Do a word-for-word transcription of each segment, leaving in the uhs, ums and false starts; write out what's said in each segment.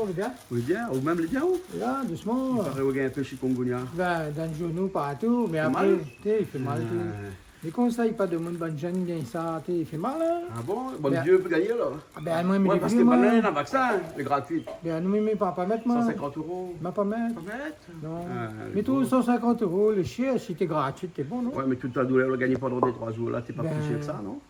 Lé bien ? Lé bien, ou mèm lé bien, ou ? La, dousman. I paré ou gingn in pé chikungunya. Bin, dan zounou, partou, mé apré, té, i fé mal, té. Mé konsèy pa domoun, bann jenn i gingn sa, té, i fé mal, in. Ah bon ? Bann vié i pé gingné, alor ? Ah bin, moin, mé lé vié, moin. Parské bann-la néna vaksin, lé gratuit. Bin, nou, mé, mé pa, pa mèt, moin. San sinkant éro. Ma pa mèt. Pa mèt ? Non. Ah, mé bon. Tou san sinkant éro, lé shèr, si té gratuit, té bon, non ? Oué, mé tout ta doulèr, ou la gingn pandan dé, troi zour, la, té pa pli shèr ke sa, non ?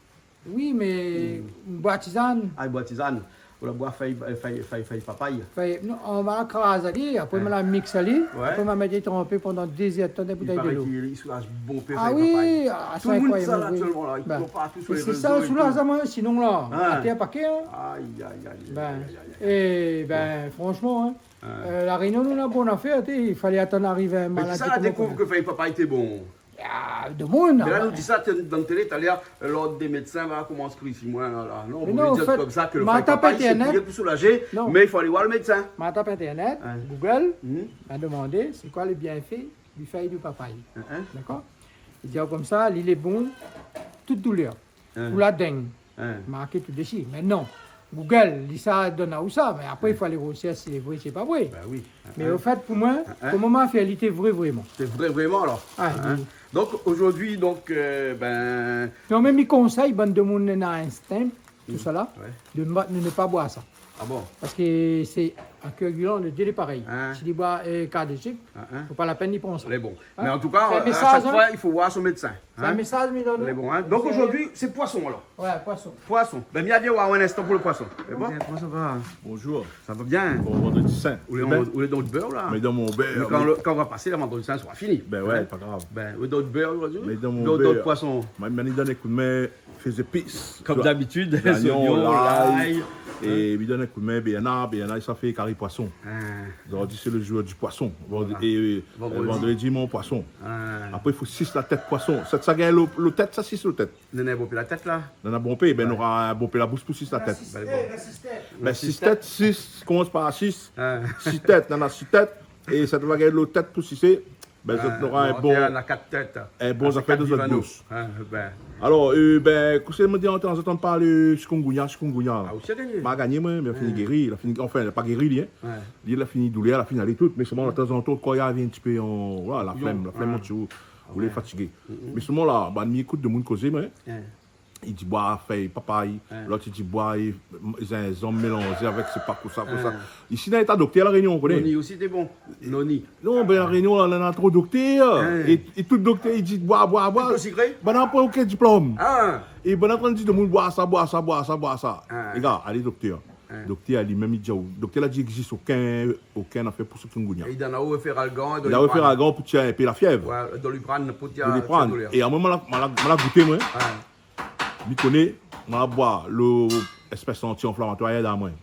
Oui, mé boir tizane. Ah, boir tizane. Ou la boir fèy, fèy, fèy, fèy papay. Fèy, non, ou va kraz ali, apré, ou va mix ali, apré, ou va mèt tranpé pandan dé zèr d'tan dan in boutèy dolo. I paré ke li soulaz bonpé fèy papay. Ah oui, ah, sé inkroiyab, oui. Tout le moun sa, la, aktièlman, la, i kour partou su lé rézo, é tou. Bin, sé sa, soulaz amoin, sinon, la, atèr pa kèr, in. Ay, ay, ay, ay, ay, ay. Bin, é, bin, fransman, in, La Rényon, nou, la, bon afèr, té, i falé atann arivé in maladi konm sa. Mé kisa la dékouv ke fèy papay té bon ? Ah, domoun, mé la, nou di sa, té, dan télé, talèr, lord dé médsin va komans kri si moin, la, la. Non, ou vé dir konmsa ke lo fèy papay, sé pou soulazé, mé i fo alé voir lo médsin. Ma tap internet, Google, ma domandé, sé koi lé bienfé di fèy papay. Dakor ? I di konmsa, li lé bon, tout doulèr. Pou la deng. Marké tout dési. Mé non, Google, li sa donn aou sa, mé apré, i fo alé rosèrsh si lé vré, si lé pa vré. Bin oui. Mé o fèt, pou moin, koman ma fé, li té vré, vréman. Té vré, vréman, alor. Ah, oui. Donk, zordi, donk, bin... Non, mé mi konsèy bann domoun néna instin, tousala, de ne pa boir sa. Ah bon ? Parské sé in koagilan, lo dié lé parèy. Si li boir, euh, kar de sik, fo pa la pèn li pran sa. Lé bon. Mé an tou ka, a shak foi, i fo voir son médsin. Sé in mésaz mi donn. Lé bon, in. Donk zordi, sé poison, alor ? Oué, poison. Poison. Bin, mi vien voir in instan pou lo poison. Lé bon ? Koman sa va ? Bonjour. Sa va bien ? Bon vandredi sin. Ou lé dan lo bèr, la ? Mé dan mon bèr, oui. Mé kan ou va pasé, la, vandredi sin sra fini. Bin oué, pa grav. Bin, ou lé dan lo bèr zordi ? Mé dan mon bèr. Poison. Moin, mi donn in koudmin fé zépis. Konm dabitid, zoignon, lay. É mi donn in koudmin béarn, béarn, sa fé kari poison. Zordi, sé lo zour di poison. Vandredi, mon poison. Apré, i fo sis la tèt poison. Sa, sa gingn lo, lo tèt, sa, sis lo tèt. Néna bonpé la tèt, la. Néna bonpé, bin, nora bonpé la boush pou sis la tèt. Bin, sis tèt, sis, komans par sis. Sis tèt, néna sis tèt. É sa, ou va gingn lo tèt pou sisé. Bin, zot nora in bon, néna kat tèt. In bon zafèr dan zot boush. Alor, bin, kosa mi di, antann zot anparl chikungunya, chikungunya. Ah, ou la gingné ? Ma gingné, moin, mé la fini géri, la fini, anfin, la pa géri, li, in. Li la fini doulèr, la fini alé tout, mé solman, tazantan, kor i vien in ti pé an, voilà, la flèm, la flèm, ou lé fatigé. Mé solman la, bin, mi ékout domoun kozé, moin. I di boir fèy papay, lot i di boir zinzanm mélanzé avèk sé pa kosa, kosa. Isi, néna in ta doktèr La Rényon, ou koné. Noni osi té bon. Noni. Non, bin, La Rényon, la, néna tro doktèr. É, é tout doktèr i di boir, boir, boir. Tout sikré ? Banna na poin okin diplom. É banna i di domoun boir sa, boir sa, boir sa, boir sa. Lé gars, alé doktèr. Doktèr li mèm i di aou, doktèr la di i égzis okin, okin afèr pou chikungunya. É i donn aou Efferalgan, Doliprane. Li donn aou Efferalgan pou tié in pé la fièv. Oué, Doliprane pou tié, tié doulèr. É amoin, moin la, moin la, moin la gouté, moin. Mi koné, moin la boir lo espès anti-anflamatoir la dan moin.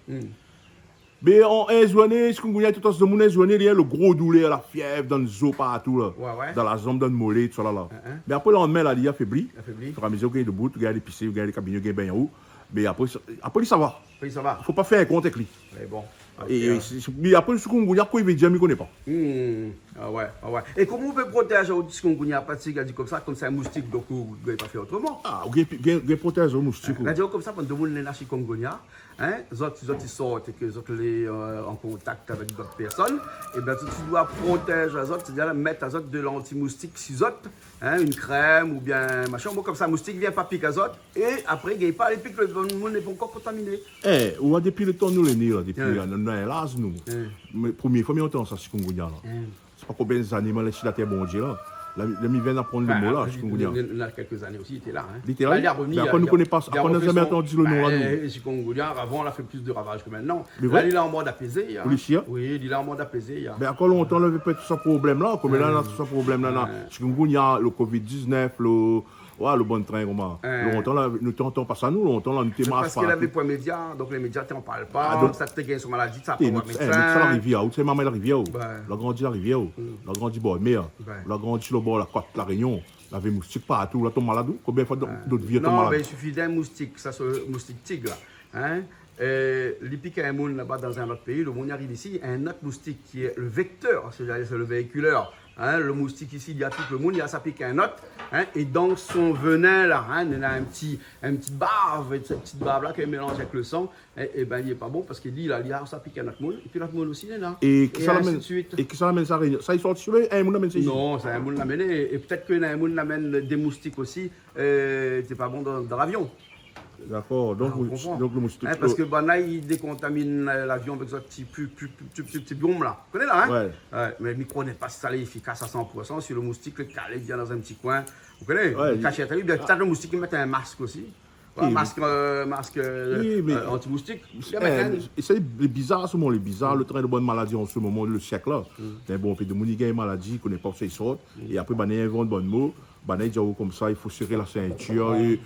Mé an in zourné, chikungunya, tout an zourné, in zourné, li néna lo gro doulèr, la fièv, dan lo zo, partou, la. Dan la zanm, dan lo molé, tousala, la. Mé apré, landmin, la, li afébli. Afébli. Fur é a mezir ou gingn dobout, ou gingn alé pisé, ou gingn alé kabine, ou gingn bingn an-o. Mé apré, sa, apré li sava. Apré li sava. Fo pa fèr in kont èk li. Mé bon. É, é si, si, mé apré, chikungunya, kosa i vé dir, mi koné pa. Ah oué, ah oué. É koman ou pé protèz out chikungunya, parské la di konmsa, konm sé in moustik, donk ou, ou gingn pa fé otroman. Ah, ou gingn, gingn, gingn protèz out moustik, ou. La di konmsa, bann domoun néna chikungunya, in, zot, zot i sort é ke zot lé, euh, an kontak avèk dot pèrsone, é bin, zot i doi protèz azot, sétadir mèt azot de lantimoustik si zot, in, in krèm oubien in mashin, bon, konmsa, moustik i vien pa pik azot, é apré, i gingn pa alé pik lo moun lé pankor kontaminé. É, ou wa, dopi lo tan nou lé né, la, dopi, la, nou, nou lé la, nou. Mé promié foi mi antann sa, chikungunya, la. Sé pa konbien zané, moin, la, si la tèr Bondié, la. La, la, mi vien aprann lo mo, la, chikungunya. Néna kèlk zané osi, li té la, in. Li té la, oui. Mé apré, nou koné pa, apré, nou la zamé antann lo non, la, nou. Chikungunya, avan, la fé plis de ravaj ke mintnan. Mé la, li lé an mod apézé, in. Ou lé sir ? Oui, li lé an mod apézé, in. Mé ankor lontan, lavé pa tout sa problèm, la. Konm la, la, tout sa problèm, la, la. Chikungunya, lo covid diznèf, lo, Oué, lo bann trin, koman. Lontan, la, nou té antann pa sa, nou, lontan, la, nou té marsh partou. Sé parské lavé poin média, donk lé média té anparl pa, sa té gingn son maladi, sa té pa médsin. Sa la rivièr, ou sé momon la rivièr, ou. La grandi la rivièr, ou. La grandi bor mèr. La grandi si lo bor la kot La Rényon. Lavé moustik partou, la tonm malad, ou. Konbien foi dot, dot vi la tonm malad. Non, mé i sifi d'in moustik, sa sé moustik tig, la. In ? Euh, li pik in moun laba dan in lot péi, lo moun i ariv isi, in lot moustik ki lé lo vektèr, sétadir sé lo véikilèr. Hein, lo moustik isi, li atrik lo moun, li sa pik in lot, hein, é donk son venin la, hein, néna in ti, in ti barv, é sèt ti barv la ki mélanz avèk lo san, é, é bin, li lé pa bon parske li la, li sa pik in lot moun, épi lot moun osi néna. É ki sa la amenn, é ki sa la amenn sa La Rényon ? Sa i sort si in moun la amenn sa isi ? Non, sé in moun la amenn, é pétèt ke in moun la amenn dé moustik osi, euh, té pa bon dan, dan lavion. Dakor, donk, ah, ou konpran, donk lo moustik, hein, parske banna i dékontamine la, lavion avèk zot ti pu-, pu-, pu-, ti, ti, ti bonm la. Ou koné la, hein ? Ouais. Ouais, mé mi koné pa si sa lé éfikas a san pour san, si lo moustik lé kalé bien dan in ti koin. Ou koné, ouais, li kashèt ali, bien, pétèt lo moustik i mèt in mask osi. Voilà, oui, mask, euh, mask, euh, oui, mé, euh, antimoustik. Bien, euh, mé é sé bizar, an se moman, lé bizar, lo trin de bone maladi an se moman, lo sièk la. Mm. Mé bon, pli de moun i gingn maladi, i koné pa ousa i sort. Mm. É apré, banna i invant bann mo. Banna i di aou konmsa, i fo séré la sintir, é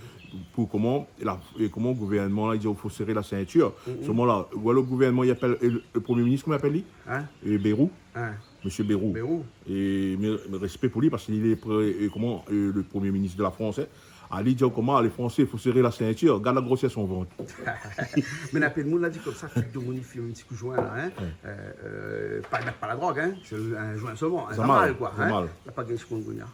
pou koman, é la, é koman gouvèrnman la, i di aou fo séré la sintir. Mhm. Solman la, ou voi lo gouvèrnman, i apèl, é lo, lo promié minis, koman i apèl li ? Hein ? É Bayrou. Hein. Mésié Bayrou. Bayrou. É, mé, mé respé pou li, parske li lé pré-, é koman, é lo promié minis de la Frans, hein. Ali i di aou koman, lé Fransé, fo séré la sintir, gard la grosèr son vant. Mé na pèn moun la di konmsa, tout demoun i fim in ti kou join la, hein. Ouais. Euh, euh, pa, mèt pa la drog, hein. Sé in join solman, hein. Zamal, Zamal, koi, hein. Zamal. La pa gingn chikungunya.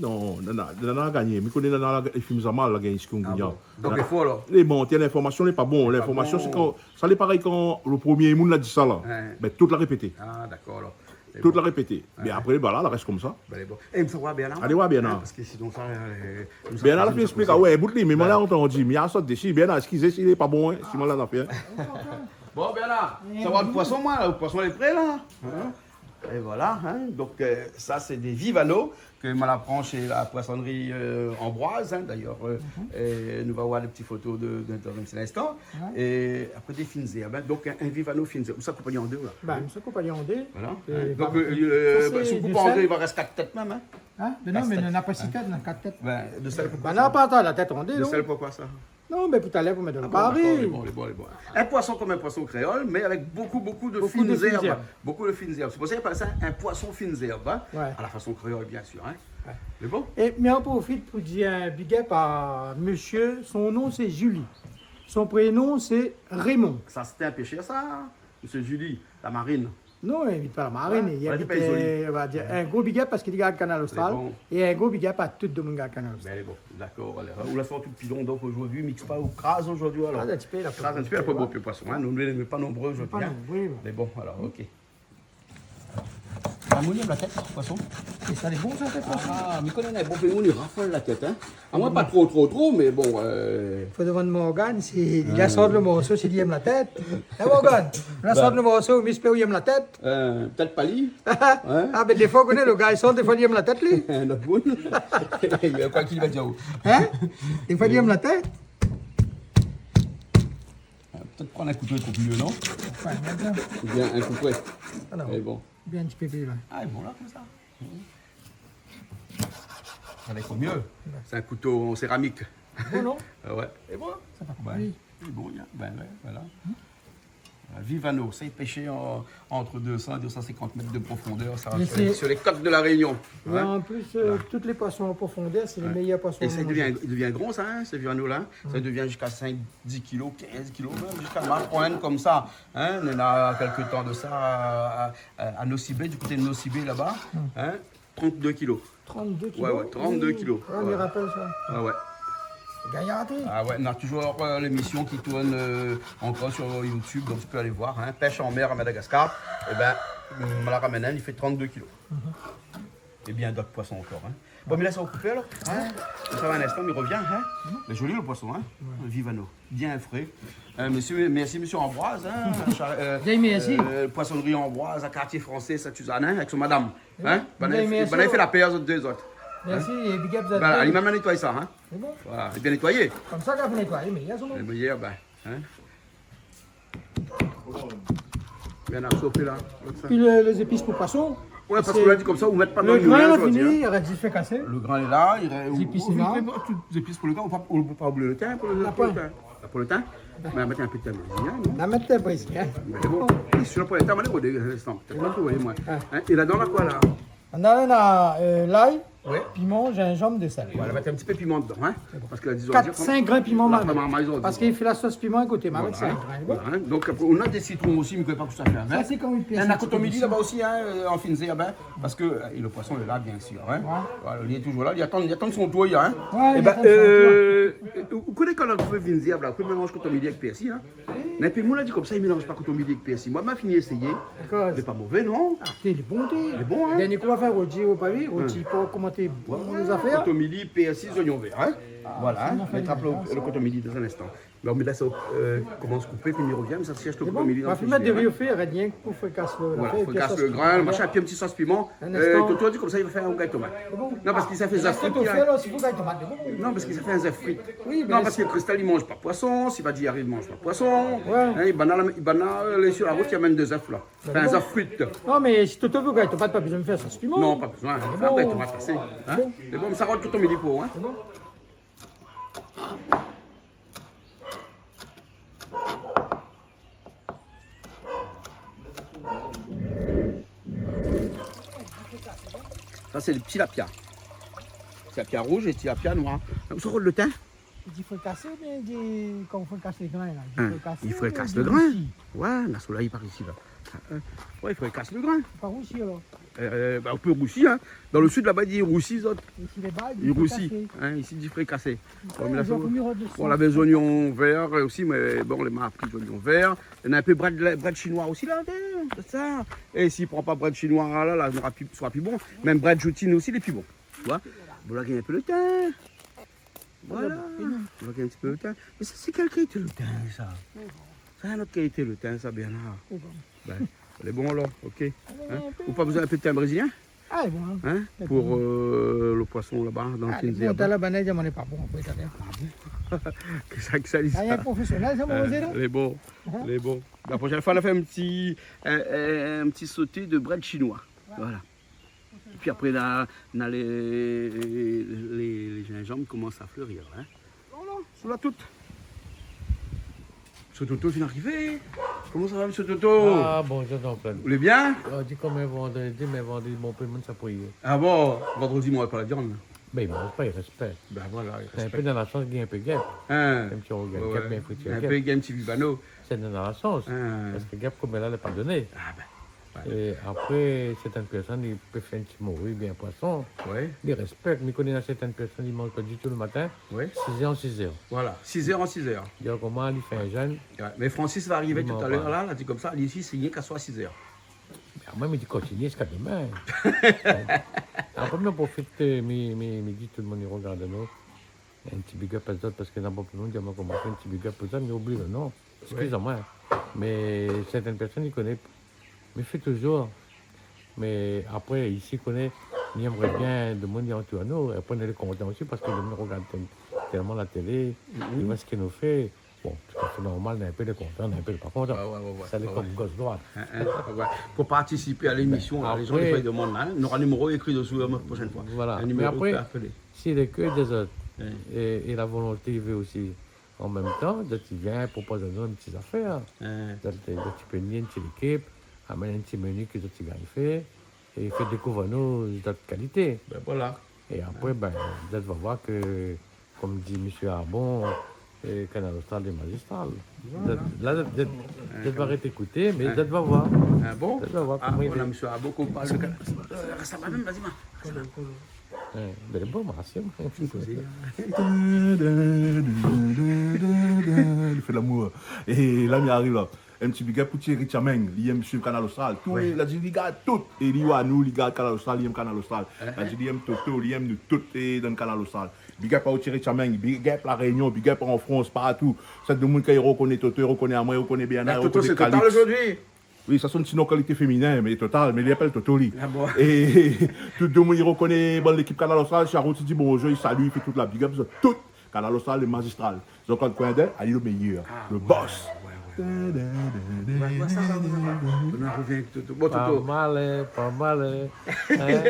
Non, nana, nana la gingn. Mi koné nana la, i fim Zamal la gingn chikungunya. Ah bon ? Donk, nana, i fo alor. Lé bon, tiens, linformasion lé pa bon. Lé pa bon. Linformasion, sé kan, sa lé parèy kan lo promié moun la di sa la. Ouais. Bin, tout la répété. Ah, dakor, alor. Tout la répété. Ouais. Mé apré, ba la, la rès konmsa. Bin, lé bon. É, mi sa oir Bernard. Alé oir Bernard. Hein, parske sinon sa, euh, mi sa Bernard la fé in ésplik, ah ouais, bout li, mé moin la antandi, mi la sort dési. Bernard, éskiz si lé pa bon, hein, si moin la fé, hein. Bon, Bernard, sa va, lo poison, moin la, lo poison lé pré la. Hein ? É voilà, hein. Donk, euh, sa sé dé viv ano ke moin la pran shé la poisonri, euh, Ambroise, hein. Dayèr, euh, euh, nou va oir dé ti foto de, de, dan in ti instan. Ouais. É apré, dé fine zèrb, hein. Donk, in, in viv ano fine zèrb. Ou sa koup ali an dé la. Bin, mi sa koup ali an dé. Voilà. É donk, voilà, euh, sa, euh, sé si ou koup an dé, i va rès kat tèt mèm, hein. Hein ? Mé non, mé nana pa sis tèt, nana kat tèt. Bin, de sèl, pourkoi sa ? Bin, la pa la tèt an dé, non ? De sèl, pourkoi sa ? Non, mé pou talèr, pou mèt dan lo kari. Ah bon, dakor, lé bon, lé bon, lé bon. In poison konm in poison kréol, mé avèk bokou, bokou de fine zèrb. Bokou de fine zèrb. Bokou de fine zèrb. Sé pou sa i apèl sa in poison fine zèrb, hein. Ouais. A la fason kréol, bien sir, hein. Ouais. Lé bon ? É, mé an profit pou dir in big up a mésié, son non sé Julie. Son prénon sé Raymond. Sa, sété in péshèr sa, mésié Julie, la marine. Non, li abit pa la marine, li abit, euh, on va dir, in gro big up parske li gard Kanal Austral. Lé bon. É in gro big up a tout demoun i gard Kanal Austral. Bin, lé bon, dakor, alé. Ou la sort tout pilon, donk zordi, mix pa, ou kraz zordi, alor. Kraz in ti pé, la. Kraz in ti pé, apré, bon, pi poison, hein. Nou lé pa nonbré zordi, hein. Lé pa nonbré, ouais. Mé bon, alor, OK. Ah, moin i yèm la tèt, poison. É sa lé bon, sa, tèt poison ? Ah, mi koné, bon, pou moun i rafol la tèt, hein. Ah, moin pa tro, tro, tro, mé bon, euh. Fo demann Morgane si li la sort lo morso, si li yèm la tèt. Hein, Morgane ? Ou la sort lo morso, mi èspèr ou yèm la tèt. Euh, pétèt pa li. Hein ? Ah, bin, défoi, ou koné, lo gars i sort, défoi, li yèm la tèt, li. In lot moun. Koi k'i va dir aou ? Hein ? Défoi, li yèm la tèt. Euh, pétèt pran in kouto, lé pli mié, non ? Ouais, bien. Oubien in koupré. Ah non. Mé bon. Oubien in ti pé pli loin. Ah, lé bon la, konmsa. Sa lé ankor mié. Ouais. Sé in kouto an séramik. Bon, non ? Ah ouais. Lé bon. Sa pa konpli. Ouais. Lé bon, bien. Bin ouais, voilà. Hmm. Euh, viv ano, sa i pèsh an, ant dé san é dé san sinkant mèt de profondèr, sa, sur, sur les côtes de La Réunion. Mé sé, é an plis, euh, tout lé poison an profondèr, sé lé méyèr poison o monn. Ouais. É sa i devien, i devien gran, sa, hein, sé viv ano la. Sa i devien ziska sink, dis kilo, kinz kilo, mèm ziska, moin la pran inn konmsa, hein, néna kèk tan de sa, a, a, a Nosy Be, du koté de Nosy Be laba, hein, trant-dé kilo. Trant-dé kilo ? Ouais, ouais, trant-dé kilo. Ouais, mi rapèl sa. Ouais, ouais. Gayar, té. Ah ouais, nana touzour, euh, lémision ki tourn, euh, ankor sur YouTube, donk ou pé alé oir, hein, Pêche en mer à Madagascar. É bin, moin la ramèn inn, li fé trant-dé kilo. Mhm. É bien dot poison ankor, hein. Bon, mé la, sa va koupé, alor, hein. Sa va in instan, mé revien, hein. Mhm. Lé zoli, lo poison, hein. Ouais. Viv ano. Bien fré. Euh, mésyé, mèrsi, mésyé Ambroise, hein. Cha-, euh, bien, mèrsi. Euh, poisonnerie Ambroise, à Quartier Français, Sainte-Suzanne, hein, avèk son madam. Hein ? Bien, mèrsi. Banna i fé la pèr, zot dé, zot. Mèrsi, é big up, zot dé. Voilà, li la mèm nétoy sa, hein. Lé bon. Voilà, lé bien nétoyé. Konmsa, kan ou nétoy, lé méyèr, son. Lé méyèr, bin, hein. Bien, la sofé la, konmsa. Pi lé, lé zépis pou poison. Ouais, parske ou la di konmsa, ou mèt pa dan lo grin, la, fini, hein. Lo grin lé la, i rès, zépis lé la. Ou, ou, tout zépis pou lo grin, ou pa, ou pa oublié lo tin, pou lo, pou lo tin. Pou lo tin ? Mé mèt in pé de tin brésilien, non ? Mèt in pé de tin brésilien. Mé bon, si lo pou lo tin, alé, ou dé, euh, instan. Pétèt pa pou, oui, moin. Ah. Hein, é ladan, la koi, la ? Nana, nana, euh, lay. Ouais. Piman, zinzanm, de sèl. Voilà, mèt in ti pé piman dedan, hein. Sé bon. Parske la, dizon, kat, sink grin piman, la, mèm. Parske li fé la sos piman a koté, mé avèk sink grin, hein. Voilà, hein. Donk, apré, nou na dé sitron osi, mé mi koné pa kosa fé avèk. Sa, sé kan i pèrs in ti pé. Néna kotomili laba osi, hein, euh, an fine zèrb, hein. Parske, euh, é lo poison lé la, biensir, hein. Ouais. Voilà, li lé touzour la, li atann, li atann son tour, hein. Ouais, li atann son tour. Eh ben, euh, ou koné kan nou fé fine zèrb la, apré, mélanz kotomili avèk pèrsi, hein. Néna in pé moun la di konmsa, i mélanz pa kotomili avèk pèrsi. Moin, ma fini éséyé. Dakor. Lé pa mové, non ? Ah, té, lé bon, té. Lé bon, hein ? Dernié kou, ma fé roti, ou la pa vi ? Roti por, koman té bon, ouais, lé zafèr. Kotomili, pèrsi, zoignon vèr, hein ? Ah, voilà, hein. Mèt in pé lo kotomili dan in instan. Bon, mé la, sa, euh, komans koupé, pi mi rovien, sa shèrsh lo kotomili dan lo frizidèr, hein. Lé bon. Ma fé mèt de ri o fé, rien ke pou frikass lo, voilà, frikass lo grin, machin, pi in ti sos piman. In instan. Euh, Toto la di konmsa, li va fé in rougay tomat. Sé bon. Non, parske sa fé zèf frit, hein. Toto fé alor, si rougay tomat, sé bon. Non, parske sa fé in zèf frit. Oui, mé non, parske Kristal, li manz pa poison, si va di, li manz pa poison. Ouais. Hein, li bann la, li bann la, euh, lé sir la rout, li amenn dé zèf la. Sé bon. Fé in zèf frit. Non, mé si Toto vé rougay tomat, pa bezoin fé sos piman. Non, pa bezoin. Sé bon. Fé in rougay tomat, asé. Hein ? Sé bon. Sé bon, sa rant kotomili pou, hein ? Sé bon. Sa, sé lo tilapia. Tilapia rouz é tilapia noir. Ou sa rod lo tin ? I di frikasé oubien i di, kan ou frikas lo grin la, i di frikasé oubien i di rousi ? Hein, i frikas lo grin. Ouais, na solèy par isi la. Hein, hein. Ouais, i frikas lo grin. Pa rousi alor ? Euh, bah, ou pé rousi, hein. Dan lo sid laba, i di rousi, zot. Isi laba, i di frikasé. I rousi, hein, isi i di frikasé. Ouais, mé la, zot, sa, fo mié rod lo son. Bon, lavé zoignon vèr osi, mé bon, lé ma pri zoignon vèr. Néna in pé brèd, brèd shinoi osi la, té, sé sa. É si i pran pa brèd shinoi la, la, sra pi, sra pi bon. Mèm brèd zoutine osi, lé pi bon. Ou voi ? Bon, la, gingn in pé lo tin. Voilà. Voilà, in ti pé lo tin. Mé sa, sé kèl kalité lo tin, sa ? Sa, in ot kalité lo tin, sa, Bernard. Bin, lé bon, alor, OK. Hein ? Ou pa bezoin in pé lo tin brézilien ? Ah, lé bon, hein. Pou, euh, lo poison laba, dan lo tin zèrb. Ah, lé bon, talèr, banna i di amoin lé pa bon, apré, talèr. Ah bon ? Kisa, kisa i di sa ? Rien profésionèl, sa, mon manzé, la. Lé bon, lé bon. La proshèn foi, nou fé in ti, in, in, in ti soté de brèd shinoi. Voilà. Épi apré, la, na lé, lé, lé zinzanm i komans a fléri, hein. Voilà, nou la tout. Mésyé Toto vien arivé. Koman sa va, mésyé Toto ? Ah, bonjour, Jean-Claude. Ou lé bien ? Ah, di konm in vandredi, mé vandredi, bon, pou moun sa priyé. Ah bon ? Vandredi, i manz pa la viann. Bin, i manz pa, i rèspèk. Bin voilà, i rèspèk. Sé in pé dan la shans, gingn in pé gèp. Hein. In ti rogard gèp, bien fouti gèp. Ouais, ouais. In pé gingn in ti vi bano. Sé dan la shans. Hein. Parske gèp, koméla, lé pa doné. Ah bin. Ouais. É apré, sèrtin pèrsone, i pé fé in ti mori, bien poison. Ouais. Li rèspèk, mi koné sèrtin pèrsone, i manz pa ditou lo matin. Ouais. Sizèr an sizèr. Voilà, sizèr an sizèr. Donk, omoin, li fé in jèn. Ouais. Mé Francis va arivé talèr, la, la di konmsa, li isi, sé rienk a soir sizèr. Mé amoin, mi di kontinié ziska domin. Apré, mi profit, euh, mi, mi, mi di tout lo moun i rogard anou. In ti big up a zot, parske na bonpé moun i di amoin koman fé, in ti big up pou zot, mi oubli lo non. Ouais. Eskiz amoin. Mé sèrtin pèrsone i koné, mi fé touzour. Mé apré, isi, koné, mi èmré bien domoun i antour anou. Apré, nou lé kontan osi, parske domoun i rogard tèl-, tèlman la télé, i voi sak nou fé. Bon, toutafé normal, na in pé lé kontan, na in pé lé pa kontan. Ouais, ouais, ouais, ouais. Sa lé konm gos droit. Hein, hein, ouais. Pou partisipé a lémisyon, la, lé jan i fé demann, hein. Nora niméro ékri desou, euh, proshèn foi. Voilà. In niméro pou apélé. Mé apré, si lé kèr dé zot, é, é la volonté i vé osi, an mèm tan, zot i vien propoz anou in ti zafèr. Hein. Zot, zot i pé ni in ti lékip, amenn in ti meni ke zot i gingn fé, é fé dékouv anou zot kalité. Bin voilà. É apré, bin, zot va voir ke, konm di mésyé Arbon, é Kanal Austral lé mazistral. Voilà. Zot, la, zot, zot, zot va arèt ékouté, mé zot va voir. Ah bon ? Zot va voir koman i lé. Ah, voilà, mésyé Arbon, kan ou parl de Kanal Austral. Rès laba mèm, vas-y, man. Hein, bin bon, mèrsi. Li fé lamour. É la, mi ariv la. In ti big up pou Thierry Chameng, li yèm suiv Kanal Austral. Tout, la di li gard tout. É li, anou, li gard Kanal Austral, li yèm Kanal Austral. La di li yèm Toto, li yèm nou tout, é dan Kanal Austral. Big up a ou, Thierry Chameng, big up La Réunion, big up an Frans, partou. Sa, domoun, kan i rokoné Toto, i rokoné amoin, i rokoné Bernard, i rokoné Calix. Toto, sé Total zordi. Oui, sa sé in ti non kalité féminin, mé Total, mé li apèl Toto, li. Ah bon ? É tout domoun i rokoné, bann lékip Kanal Austral, Charot, i di bonjour, i sali, i fé tout la big up, tout. Kanal Austral, lé mazistral. Jean-Claude Coindin, ali lo méyèr, lo boss. Ah, ouais, ouais, ouais. Ouais, ouais, sa va, sa va. Nou la rovien avèk Toto. Bon, Toto. Pa mal, hein, pa mal, hein. Hein ?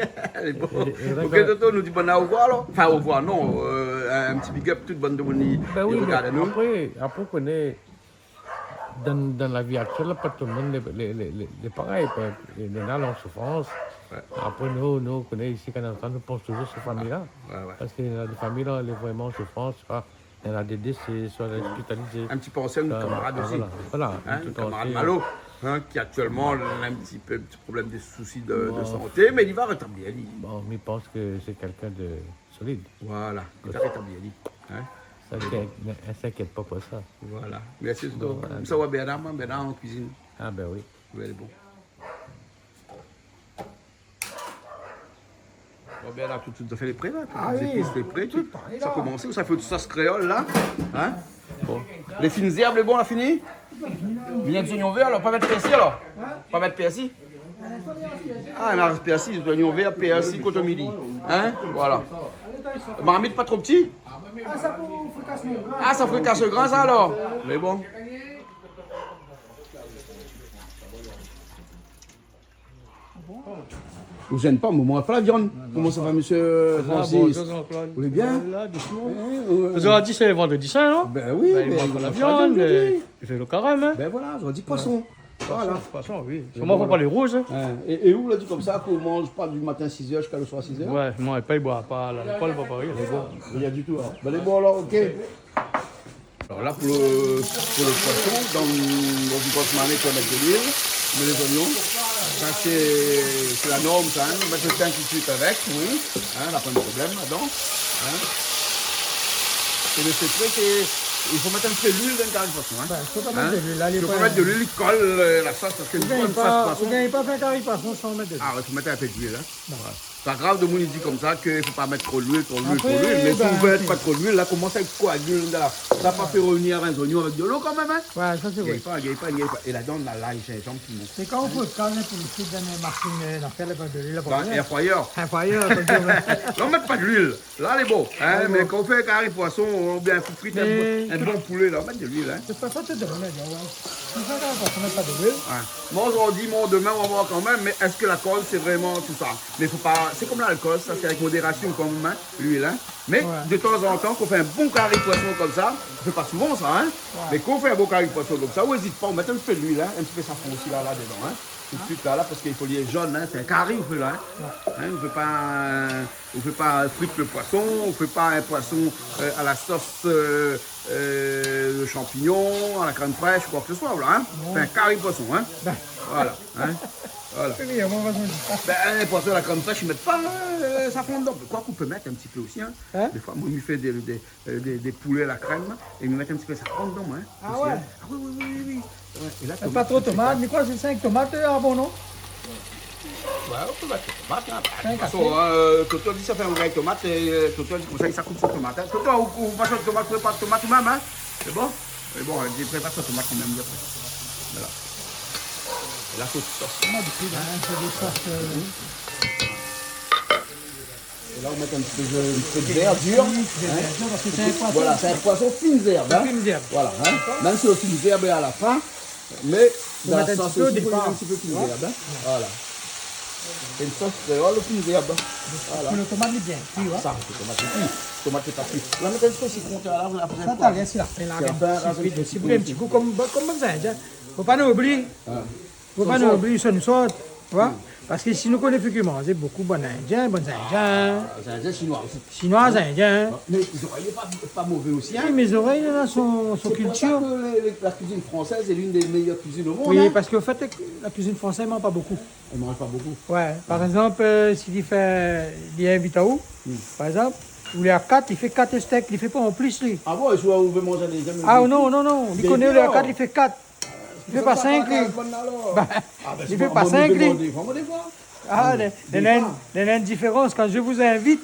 Lé bon. É, é la, OK, Toto, nou di banna orevoir, alor. Anfin, orevoir, non, euh, in ti big up tout bann domoun i rogard anou. Bin oui, mé apré, apré, koné, dan, dan la vi aktièl la, pa tout domoun lé, lé, lé, lé, lé parèy. Néna lé an soufrans, Apré, nou, nou, koné isi, kan nou antann, nou pans touzour su famiy-la. Ouais, ouais. Parske néna dé famiy la, lé vréman an soufrans, soi néna dé désé, soi lé ospitalizé. Un petit peu ancien, ah, camarade aussi. Voilà, voilà. Hein, tout camarade Malo, hein, qui actuellement a un petit peu, un petit problème de soucis de, de santé, mais il va rétablir, lui. Bon, mi pans ke sé kèlkin de solid. Voilà, il va rétablir, lui. Hein ? Sa, i s'inkièt pa pou sa. Voilà. Merci, Toto. Bon, voilà. Sa va, Bernard, Bernard an kuizine. Ah, ben oui. Oui, lé bon. Bon, ben la, tout, tout zafèr lé pré la. Tout zépis lé pré, tout. Ah oui, tout paré la. Sa komans, sa fé out sos kréol la. Hein ? Bon. Lé fines zèrb, lé bon, la fini ? Vien zoignon vèr, alor, pa mèt pèrsi, alor ? Hein ? Pa mèt pèrsi ? Ah, la pèrsi, zoignon vèr, pèrsi, kotomili. Hein ? Voilà. Marmit pa tro pti ? Ah, sa pou frikas le grin. Ah, sa frikas le grin, sa, alor ? Lé bon. Ou zèn pa, moin, moin manz pa la viann. Non, non. Koman sa va, mésyé Francis ? Sa va, bonjour Jean-Claude. Ou lé bien ? Lé la, dousman. Eh, ouais. Zordi sé vandredi sin, non ? Ben oui, ben, i manz pa la viann, zordi. Li fé le karèm, hein ? Ben voilà, zordi poison. Ouais. Voilà. Poison, poison, oui. Solman, fo pa lé rouz, hein. Hein. É, é ou la di konmsa k'ou manz pa di matin sis èr ziska le soir sis èr ? Ouais, moin, pa, i boi pa, lalkol, pa, pa rien. Lé bon. Rien du tout, hein. Ben, lé bon, alor, OK. Alor la, pou le, pou le poison, dan, dan in gros marmit, ou mèt de luil, ou mèt lé zoignon. Sa, sé, sé la norm, sa, hein. Ou mèt le tin tout suit avèk, oui. Hein, la pa de problèm ladan. Hein. É le sekré, sé, i fo mèt in pé luil dan le kari poison, hein. Ben, fo pa mèt de luil, la, lé pa, fo pa mèt de luil, i kol, euh, la sos, parske ou gingn pa, ou gingn pa fé in kari poison san mèt de luil. Ah ouais, fo mèt in pé de luil, hein. Bon. Ouais. Pa grav, demoun i di konmsa ke fo pa mèt tro luil, tro luil, tro luil. Apré, ben, mé si ou mèt pa tro luil, la i komans a koagilé, la. Sa va fé revnir in zoignon avèk de lo kan mèm, hein. Ouais, sa sé vré. Gingn pa, gingn pa, gingn pa. É ladan, na lay, zinzanm, piman. Sé kan ou fé kal pou le sud, dan in masine, euh, nafèr, la, pa de luil, la, pa de luil. Air fryer. Air fryer, konm di, ouais. La, ou mèt pa de luil. La lé bon, hein, mé kan ou fé kari poison oubien frit in bon, in bon poulé la, ou mèt de luil, hein. De tout fason, tout demoun la di, ouais. Tout fason, kan ou mèt pa de luil. Ouais. Moin, zordi, moin, demin, ou va voir kan mèm, mé èske la koz sé vréman tout sa ? Mé fo pa, sé konm lalkol, sa sé avèk modérasion kan mèm, hein, luil, hein. Mé de tan zan tan, kan ou fé in bon kari poison konmsa, ou fé pa souvan sa, hein. Ouais. Mé kan ou fé in bon kari poison konmsa, ou ézit pa, ou mèt in pé de luil, hein, in ti pé safran osi la, la dedan, hein. Tout suit la, la, parske i fo li lé zone, hein, sé in kari ou fé la, hein. Ouais. Hein, ou fé pa, euh, ou fé pa frit le poison, ou fé pa in poison, euh, à la sauce, euh, euh, de champignons, à la crème fraîche, quoi que ce soit, voilà, hein. Non. Fé in kari poison, hein. Ben. Voilà, hein. Voilà. Oui, moin, moin, moin, moin. Ben, in poison à la crème fraîche, i mèt pa, euh, safran dedan. Koik ou pé mèt in ti pé osi, hein. Hein ? Défoi, moin, mi fé dé, dé, euh, dé, dé poulé à la crème, é mi mèt in ti pé safran dedan, moin, hein, osi, hein. Ah ouais ? Ah oui, oui, oui, oui, oui. Ouais, é la, tomat, pa tro tomat, mé koi, sé sink tomat, euh, ah bon, non ? Ouais, ou pé mèt tomat, hein. Sink, de tout fason, euh, Toto i di sa fé in rougay tomat, é, euh, Toto i di konmsa, sa i koup son tomat, hein. Toto, ou, ou pa son tomat, ou prépar tomat ou mèm, hein. Lé bon ? Lé bon, hein, mi prépar son tomat li mèm, apré. Voilà. É la, fo sos. Moin, du kou, la, in pé de sos, euh, É la, ou mèt in ti pé de, in ti pé de verdir, hein. In ti pé de verdir, parske sé in poison. Voilà, sé in poison fine zèrb, hein. Fine zèrb. Voilà, hein. Dakor. Mèm si le fine zèrb lé a la fin, mé dan la sos osi, i fo in ti pé fine zèrb, hein. Fo mèt in ti pé o dépar. Ouais. Voilà. É in sos kréol, fine zèrb. Voilà. Pou le tomat, lé bien kui, ouais. Sa, le tomat, lé kui. Tomat, lé pa kui. La, mèt in ti pé sitron, la, apré. Sa, sa, talèr, si la fin, la, si la fin, razout in ti pé, razout in ti pé, in ti kou, konm, konm bann Zindien. Fo pa nou oubli. Hein. Fo pa nou oubli sa nou sort, tu vois ? Parske si nou koné fé ki manzé, bokou bann Indien, bann Indien. Ah, Indien, Sinoi osi. Sinoi, Indien. Mé zorèy lé pa, pa mové osi, hein. Oui, mé zorèy, néna son, son kiltir. C'est pour ça que les, les, la cuisine française est l'une des meilleures cuisines au monde, hein. Oui, parske an fèt, la kuizine fransèz, i manz pa bokou. I manz pa bokou. Ouais, par égzanp, euh, si li fé, li invit aou, par égzanp, ou lé a kat, li fé kat stèk, li fé pa an plis, li. Ah bon, é si ou vé manz dé zèm, ah non, non, non, li koné ou lé a kat, li fé kat. Li fé pa sink, li. Li fé pa sink, li. Ah, néna in diférans kan je vous invite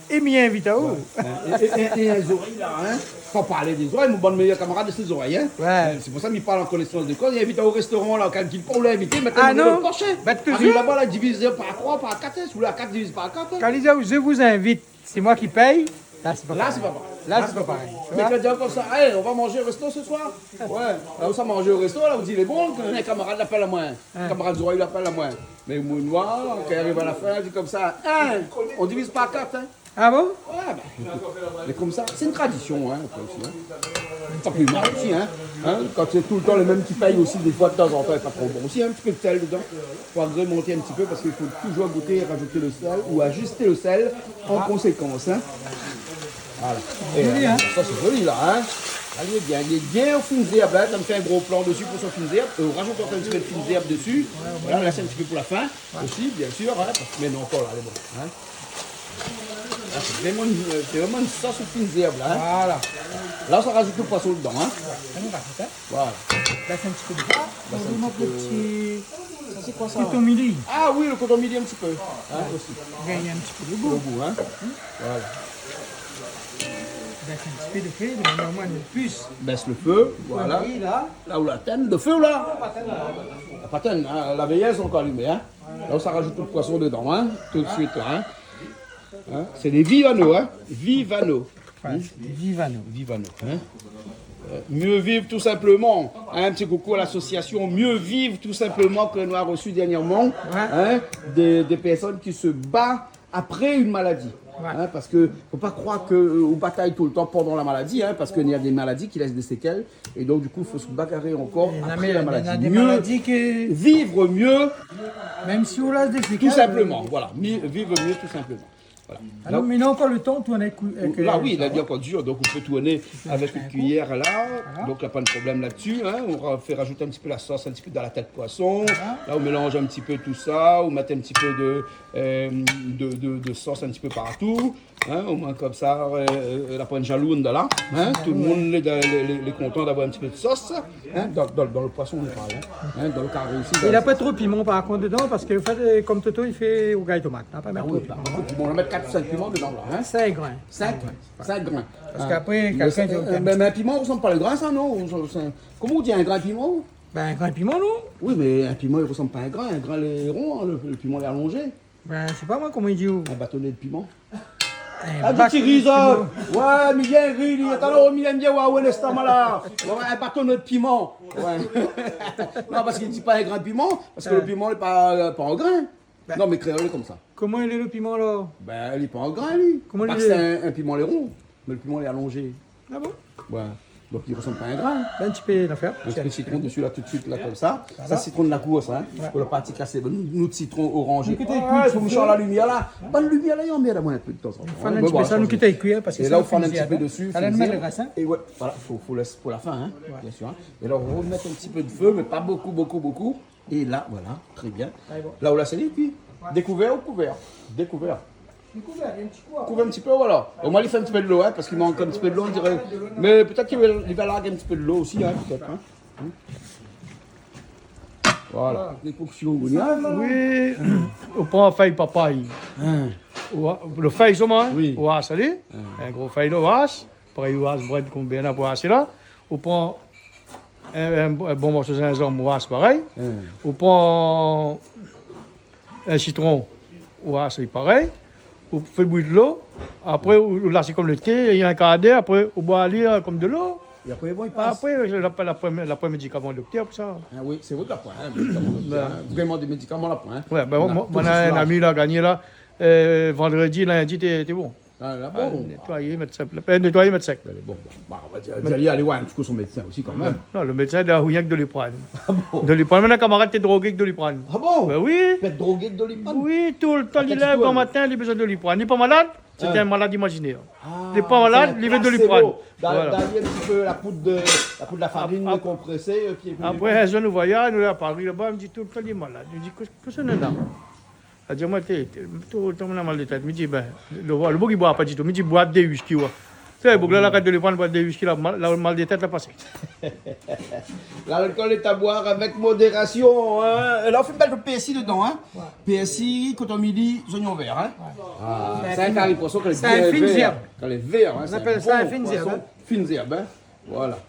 é mi invit aou. Ouais. É, é, é, é zorèy la, hein. Fo parl de zorèy, mon bann méyèr kamarad sé zorèy, hein. Ouais. Sé pou sa mi parl an konésans de koz. Li invit aou o réstoran la, kan li di pa ou lé invité, mèt in lot porshé. Ah non. Mèt touzour. Ariv laba la, divizé par troi, par kat, hein. Si ou lé a kat, diviz par kat, hein. Kan li di aou je vous invite, sé moin ki pèy. La, sé pa parèy. La, sé pa parèy. Mé kan li di konmsa, « Allez, on va manger au resto ce soir. » Ouais. La, ou sa manz o resto la, ou di, « Lé bon, kan in kamarad i apèl amoin, in kamarad zorèy i apèl amoin. » Mé mon noir, kan i ariv a la fin, i di konmsa, « Hein, on divise par kat, hein. » Ah bon ? Ouais, ben, écoute, mé konmsa, sé in tradision, hein, apré osi, hein. Pa pli mal osi, hein. Hein, kan sé toultan le mèm ki pèy osi, défoi, tazantan, lé pa tro bon osi, hein, in ti pé de sèl dedan. Fo agrémanté in ti pé parske i fo touzour gouté é rajouté le sèl ou ajisté le sèl an konsékans, hein. Voilà. Joli, hein ? É, euh, sa, sé joli, la, hein. Alé, lé bien, lé bien o fines herbes, hein. Sa i fé in gro plan desi pou son fines herbes. Euh, ou rajout ankor in ti pé de fines herbes desi. Ouais, ouais. Voilà, lès in ti pé pou la fin osi, bien sir, hein, parske mintnan ankor, la, lé bon, hein. La, sé vréman in, sé vréman in sos o fines herbes, la, hein. Voilà. La, sa rajout le poison dedan, hein. Ouais, sa nou rajout, hein. Voilà. La, sé in ti pé de sa. La, sé in ti pé. Sa, sé koi sa ? Koton mili. Ah oui, le koton mili, in ti pé. Hein, osi. Gingn in ti pé de gou. Le gou, hein. Voilà. Bès in ti pé le fé, de manièr omoin de plis. Bès le fé, voilà. Oui, la. La ou la tinn le fé, la. La pa tinn, la. La pa tinn, hein, la véyèz ankor alimé, hein. La ou sa rajout le poison dedan, hein, tout de suite, la, hein. Hein, sé dé viv anou, hein. Viv anou. Ouais, sé dé viv anou. Viv anou, hein. Euh, Mieux Vivre Tout Simplement. Un petit coucou à l'association Mieux Vivre Tout Simplement que nou la reçu dernièrement, hein, des, des personnes qui se battent après une maladie. Ouais. Hein, parske fo pa kroir ke, euh, ou batay toultan pandan la maladi, hein, parske néna dé maladi ki lès dé sékèl, é donk, du kou, fo se bagaré ankor apré la maladi. Néna dé maladi ke... Mieux vivre mieux, mèm si ou lès dé sékèl, tout simplement, euh, voilà. Mi-, vivre mieux, tout simplement. Voilà. Ah non, mé néna ankor le tan tourn avèk, euh, la, oui, la, lé ankor dir, donk ou pé tourné avèk in kuiyèr, la. Voilà. Donk, la pa de problèm la-dsi, hein. Ou ra-, fé rajout in ti pé la sos, in ti pé dan la tèt poison. Voilà. La, ou mélanz in ti pé tout sa, ou mèt in ti pé de, euh, de, de, de sos in ti pé partou, hein, omoin konmsa, euh, euh, la pa in jaloun la, hein, tout le moun lé, lé, lé, lé kontan d'avoir in ti pé de sos, hein, dan, dan, dan le poison, nou parl, hein, dan le kari osi. É la pa tro piman, par kont, dedan, parske, an fèt, euh, konm Toto, li fé rougay tomat, la pa mèt tro piman, hein. Ah oui, pa tro piman, nou mèt kat ou sink piman dedan, la, hein. Sink grin. Sink, sink grin. Parske apré, kèlkin i di, euh, mé, mé in piman i resanm pa le grin, sa, non ? Ou, sa, sa, koman ou di, in grin piman ? Ben, in grin piman, non ? Oui, mé in piman i resanm pa in grin. In grin lé ron, hein, le, le piman lé alonzé. Ben, sé pa moin koman i di, ou. In batoné de piman. In batoné de piman. Ah, di ti ri, sa. Ouais, mi vien ri, li, atann, mi vien, ouais, ouais, lès sa, la. Ouais, ouais, in batoné de piman. Ouais. Non, parske li di pa in grin piman, parske le piman lé pa, euh, pa an grin. Ben, non, mé kréol lé konmsa. Koman i lé le piman, la ? Ben, li lé pa an grin, li. Koman i lé ? Parske in, in piman lé ron, mé le piman lé alonzé. Ah bon ? Ouais. Donk, li resanm pa in grin. Ben, ti pé la fé. In ti pé sitron desi, la, tout de suite, la, konmsa. Voilà. Sa, sitron de la kour, sa, hein. Ouais. Pou la parti kasé. Ben, nou, nou, sitron oranzé. Nou kit kui, fo mi sort la limièr, la. Hein ? Ban limièr, la, i anmèrd amoin in pé de tanzantan. Hein, mé bon, sa, nou kit kui, hein, parske sa, nou fine zèb, hein. É la, ou fine in ti pé desi, fine zèb. É ouais, voilà, fo, fo lès pou la fin, hein, bien sir, hein. Ouais. É la, ou remèt in ti pé de fé, mé pa bokou, bokou, bokou. É la, voilà, trè bien. Alé, bon. La ou la sali, pi dékouvèr ou kouvèr ? Dékouvèr. Kouv in ti pé, voilà. Omoin, li fé in ti pé de lo, hein, parske i mank in ti pé de lo, on diré. Mé pétèt ke li va larg in ti pé de lo osi, hein, pétèt, hein. Voilà. Lékoksion, ou gingn. Oui, ou pran fèy papay. Hein. Ou a-, le fèy solman, hein. Oui. Ou as ali. Hein. In gro fèy, ou as. Parèy, ou as brèd konm Bernard pou asé la. Ou pran in, in, in bon morso zinzanm, ou as parèy. Hmm. Ou pran in sitron, ou as li parèy. Ou fé bouyi dolo. Apré, ou, ou las konm le té, in kar d'èr. Apré, ou boir ali, euh, konm dolo. É apré, bon, i pas. Apré, la, la, la pran, la pran médikaman doktèr pou sa. Ah oui, sé vré ke la pran, hein, médikaman doktèr, hein. Vréman dé médikaman la pran, hein. Ouais, ben, moin, moin, in ami la gingné la, euh, vandredi, lindi, té, té bon. Ah, la, bon. Ah, nétoiyé, mèt sèk. Euh, nétoiyé, mèt sèk. Alé, bon, bon. Bah, on va dire, alé, alé voir in ti kou son médsin osi, kan mèm. Non, le médsin, li la rienk Doliprane. Ah bon ? Doliprane, moin néna in kamarad té drogé èk Doliprane. Ah bon ? Ben oui. Té drogé èk Doliprane ? Oui, toultan, li lèv gran matin, li bézoin Doliprane. Li lé pa malad, sé in malad imazinèr. Ah, li lé pa malad, li vé Doliprane. Voilà. Donn ali in ti pé la poud de, la poud la farine konprésé, épi, épi. Apré, in zour nou voyaz, nou la Paris laba, li di toultan li lé malad. Li di, kosa, kosa néna ? La di amoin, té, té, toultan moin néna mal de tèt. Mi di, ben, le, le boug i boir pa ditou. Mi di, boir dé whisky, ouais. Té, boug la, la gard Doliprane, boir dé whisky, la mal, la mal de tèt la pasé. L'alcool est à boire avec modération, hein. É la, ou fé in bèl pé pèrsi dedan, hein. Ouais. Pèrsi, koton mili, zoignon vèr, hein. Ouais. Ah, sé in kari poison kan lé vèr. Sé in fine zèrb. Kan lé vèr, hein, sé in bon poison, fine zèrb, hein. Voilà.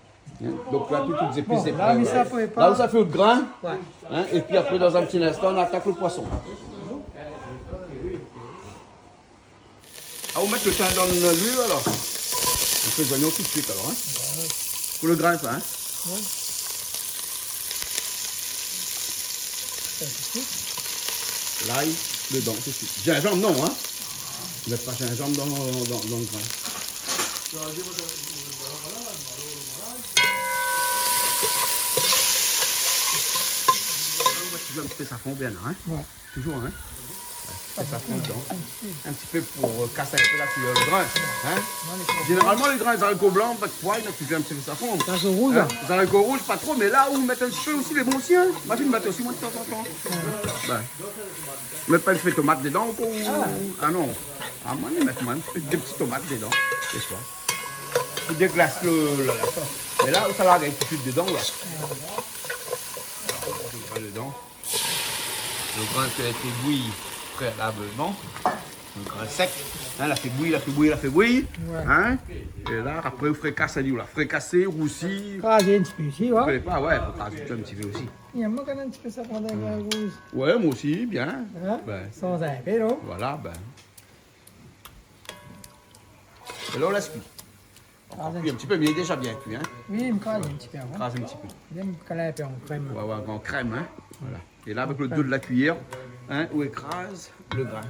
Hein, donk la, tout, tout zépis lé pré. Bon, la, mi sa prépar. La, ou sa fé out grin. Ouais. Hein, épi apré, dan in ti linstan, nou atak le poison. Ah, ou mèt le tin dan luil, alor. Ou fé zoignon tout de suite, alor, hein. Ouais. Pou le grin, sa, hein. Ouais. Sa, tout de suite. L'ail dedan, tout de suite. Zinzanm, non, hein. Mèt pa zinzanm dan, dan, dan lo grin. Touzour in ti pé safran bien, in ? Ouais. Touzour, in ? Fé safran dedan. In ti pé pou, euh, kas in pé la koulèr lo grin, in ? Zénéralman, lo grin, zariko blan, pa de poi, na touzour in ti pé safran. Zariko rouz, in ? Zariko rouz, pa tro, mé la ou mèt in ti pé osi, lé bon osi, in ? Ma fine mèt osi, moin, de tanzantan. Ouais. Bin. Mèt pa in ti pé tomat dedan, ou, ou, ah non. Ah, moin, mi mèt, moin, dé ti tomat dedan, défoi. Pou déglas lo, lo, la sos. Mé la, ou sa larg tout suit dedan, la. Sa dedan. Lo grin ki la été bouyi préalableman. Lo grin sèk. In, la fé bouyi, la fé bouyi, la fé bouyi. Ouais. In ? É la, apré, ou frikasé, ou la frikasé, rousi. Krazé in ti pé osi, ouais. Ou koné pa, ouais, fo krazé in ti pé osi. Mi yèm kan mèm in ti pé sa, kan mèm, rouz. Ouais, moin osi, bien. In ? Bin. San in pé, non ? Voilà, bin. É la, ou lès kui. Ankor kui in ti pé, mé li lé déza bien kui, in. Oui, mi kraz in ti pé avan. Kraz in ti pé. Bien, mi kraz in pé an krèm. Ouais, ouais, an krèm, in. Voilà. É la, avèk lo do de la kuiyèr, in, ou ékraz lo grin.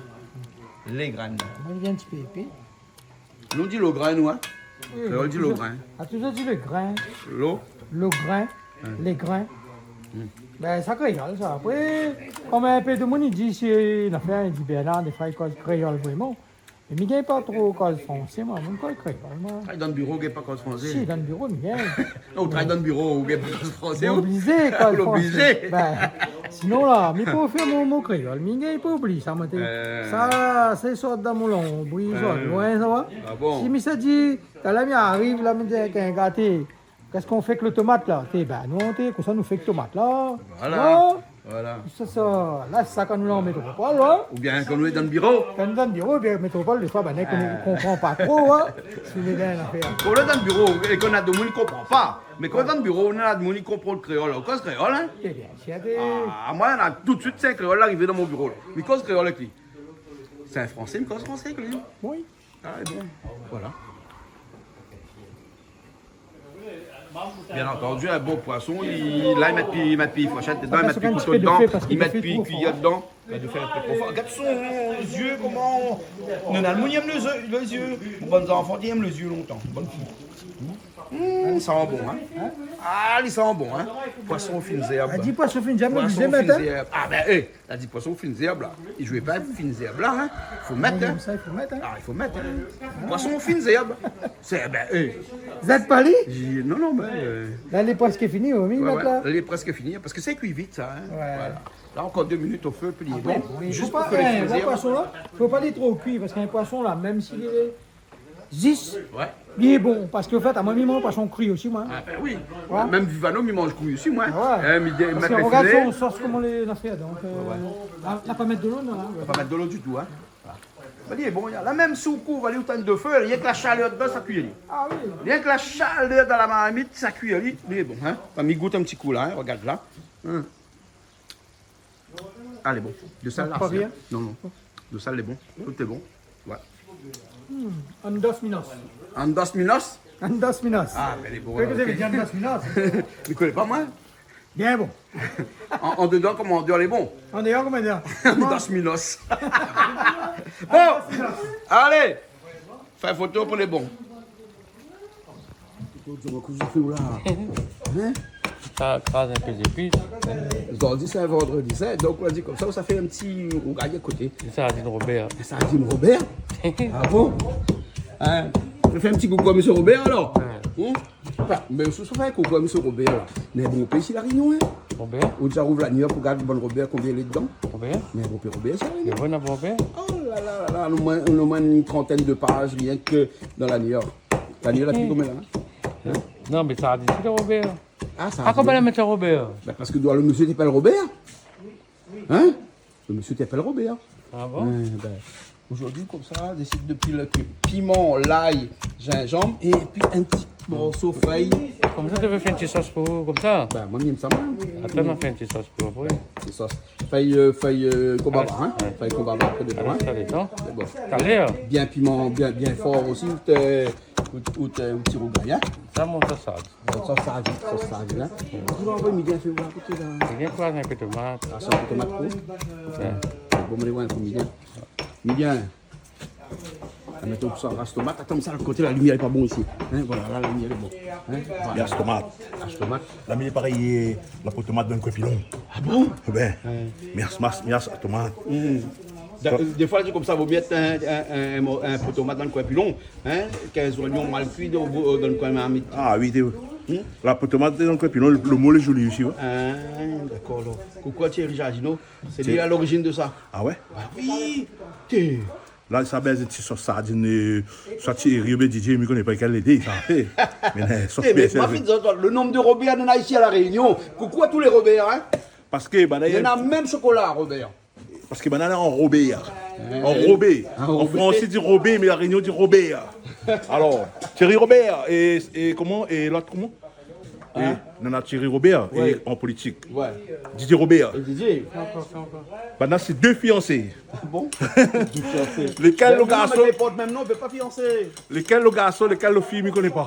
Lé grin. Moin, mi vien in ti pé épé. Nou di lo grin, nou, in. Oui, kréol di lo grin. A touzour di lo grin. Lo ? Lo grin. In. Lé grin. Hmm. Bin, sa kréol, sa. Apré, konm in pé de moun i di, sé in afèr, i di, Bernard, défoi, i koz kréol vréman. Mé mi gingn pa tro koz fransé, moin. Mi koz kréol, moin. Ah, dan biro, ou gingn pa koz fransé ? Si, dan biro, mi gingn. Non, ou travay dan biro, ou gingn pa koz fransé, ou ? Oblizé koz fransé. Oblizé. Bin, sinon la, mi pé fé mon, mon kréol, mi gingn pa oublié sa, moin té. Euh. Sa, sé sort dan mon lonbri, sort loin, sa va. Ah bon ? Si mi sa di, talèr mi ariv la, mi di, avèk in gaté, Kosa ou fé èk lo tomat la ? Té, bin, nou, té, kosa nou fé èk tomat la ? Voilà. Voilà. Sa, sa, la, sa, kan nou lé an métropol, ouais. Oubien kan nou lé dan biro. Kan nou dan biro, oubien métropol, défoi, bin, nou konpran pa tro, ouais. Si nou lé dan in afèr. Kan nou lé dan biro, é kan na demoun i konpran pa. Mé kan nou lé dan biro, na demoun i konpran lo kréol. Ou koz kréol, in ? Té bien, si, té. Ah, moin, la, tout suit, sé in kréol la arivé dan mon biro, la. Mi koz kréol avèk li. Sé in fransé, mi koz fransé avèk li. Oui. Ah, é bon, voilà. Bien antandi, in bon poison, li, la, i mèt pi, i mèt pi fourshèt dedan, i mèt pi kouto dedan, i mèt pi kuiyèr dedan. Mé de fé in pé tro for. Gard son zié, koman, non, non, moin, mi yèm lo zié, lo zié. Bann zanfan i yèm lo zié lontan, bann fi. Hmm, li san bon, in ? Ah, li san bon, in ? Poison o fine zèrb. Ah, di poison o fine zèrb, poison o fine zèrb. Ah, bin, é, la di poison o fine zèrb, la. I zoué pa fine zèrb, la, in. Fo mèt, in. Sa, i fo mèt, in. Ah, i fo mèt, in. Poison o fine zèrb. Sé, bin, é. Zèt pa li ? Non, non, mé, euh, la, lé prèsk fini, oui, ouais, mèt la. Lé prèsk fini, parske sa i kui vit, sa, in. Ouais. Voilà. La, ankor dé minit o fé, pi lé bon. Apré, oui, fo pa, é, poison la, fo pa li lé tro kui, parske in poison la, mèm si lé zis, ouais, li lé bon, parske an fèt, amoin, mi manz poison kri osi, moin. Ah, bin oui. Ouais. Mèm Vivano, mi manz kri osi, moin. Ah ouais. Parske mi mèt rogard filé. Son sos, koman lé, la fé, donk, euh, ouais, ouais. La, la pa mèt dolo, non, in. La pa mèt dolo ditou, in. Voilà. Bin, li lé bon, la. La, mèm si ou kouv ali, ou tann de fé, rienk la shalèr dedan, sa i kui ali. Ah oui. Rienk la shalèr dan la marmit, sa i kui ali, li lé bon, in. Bin, mi gout in ti kou, la, in, rogard la. In. Alé, bon. De sèl la, pa rien ? Non, non. De sèl lé bon. Tout lé bon. Ouais. Hmm. Andos minos. Andos minos ? Andos minos. Ah, bin, lé bon, ok. Kosa i vé dir andos minos ? Mi koné pa, moin. Bien bon. An, an dedan, koman, an déor, lé bon ? An déor, koman i di ? Andos minos. Bon. Andos minos. Alé. Fé foto pou lé bon. Kosa ou fé la ? In ? Sa, kraz in pé zépis. Zordi sé in vandredi sin, donk ou la di konmsa, sa fé in ti rougay a koté. Sardine Robert. Sardine Robert ? Ah bon ? In ? Ou fé in ti koukou a mésyé Robert, alor ? Ouais. In ? Anfin, mé si ou fé in koukou a mésyé Robert, la. Mé bon, pé isi La Rényon, in ? Robert ? Ou déza rouv La Nièr pou gard bann Robert, konbien lé dedan ? Robert ? Mé bon, pé Robert, sa, oui. Mé bon, Robert ? Oh la la la la, omoin, omoin in trantèn de paz, rienk dan La Nièr. La Nièr, la pi konbien la, in ? Non, mé sa di, sé Robert. Ah, sa di. Koman la mèt Robert ? Bin, parske doi, lo mésyé té i apèl Robert. In ? Lo mésyé té i apèl Robert. Ah bon ? Ouais, bin, zordi, konmsa, désid de pil piman, lay, zinzanm, épi in ti morso fèy. Konmsa, ou vé fé in ti sos pou, konmsa ? Bin, moin, mi yèm sa, moin. Atann, ma fé in ti sos pou, apré. Ti sos. Fèy, euh, fèy, euh, konbava, in. Ouais. Fèy konbava, apré, dedan, in. Sa dépan. Sé bon. Talèr. Bien piman, bien, bien for osi, ou té, ou, ou té, ou ti rougay, in. Sa, mon sos sa. Sos sardine, sos sardine, in. Ou va anvoy Miguel fé oir koté la. Miguel, kraz in pé tomat. Ah, sé in pé tomat, koi. Ouais. Bon, mé lé loin, pou Miguel. Miguel. Mèt sa, ras tomat. Atann, sa, lot koté, la limièr lé pa bon isi. Hin, voilà, la limièr lé bon. Hin, voilà. Ras tomat. Ras tomat. La mi parèy, la po tomat dann koin pilon. Ah bon ? Bin, mi ras, mi ras, mi ras tomat. Hmm. Da-, défoi, la di konmsa, vo mié in, in, in, in po tomat dann koin pilon, hin, k'in zoignon mal kui dann, dann koin marmit. Ah oui, té. Hmm ? La po tomat dann koin pilon, lo, lo mo lé zoli osi, oué. Ah, dakor, alor. Koukou Thierry Jardinot, sé li a lorizine de sa. Ah oué ? Ah oui. Té. La, sa, bin, sé ti sos sardine, eu, soi Thierry oubien Didier, mi koné pa kèl lé dé, sa. Mé, eu, sos... É, mé, ma fine, lo nonb de Robert néna isi La Rényon. Koukou a tout lé Robert, hin. Parske, bin, néna mèm shokola, Robert. Parske, bin, néna an Robert. An Robé. An fransé, i di Robé, mé La Rényon i di Robert. Alor, Thierry Robert é, é koman, é lot, koman ? Hin ? É, non, non, Thierry Robert, oué, é an politik. Oué. Didier Robert. É Didier. Banna sé dé fiansé. Ah bon ? Dé fiansé. Lékèl lo garson ? Mé non, mé i port mèm non, i pé pa fiansé. Lékèl lo garson, lékèl lo fiy, mi koné pa.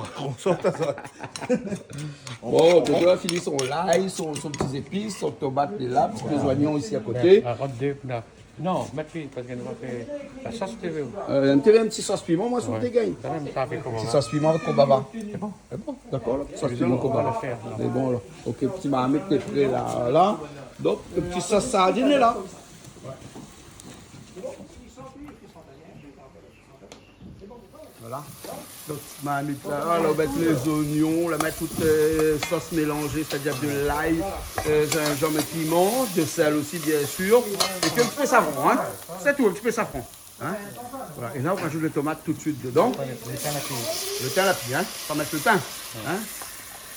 Bon, donk la, fini son lay, son, son ti zépis, son tomat, lé la, ti pé zoignon isi a koté. Oué, rant dé, la. Non, mèt pi, parske nou va fé la sos, té vé. Eu, in ti, in ti sos piman, moin, si ou té gingn. Sa mèm, sa fé koman ? Ti sos piman avèk konbava. Sé bon. Sé bon, dakor, la. Sos piman konbava. Sé bon, la. OK, ti marmit lé pré la, la. Donk, lo ti sos sardine lé la. Voilà. Donk, marmit la, la, ou mèt lé zoignon, ou mèt tout, eu, sos mélanzé, sétadir de lay, eu, zinzanm é piman, de sèl osi, biensir. É pi in ti pé safran, hin. Sé tou, in ti pé safran. Hin ? Voilà. É la, ou razout lé tomat tout suit dedan. Oué, lo tin la pi. Lo tin la pi, hin. Pa mèt lo tin. Oué. Hin ?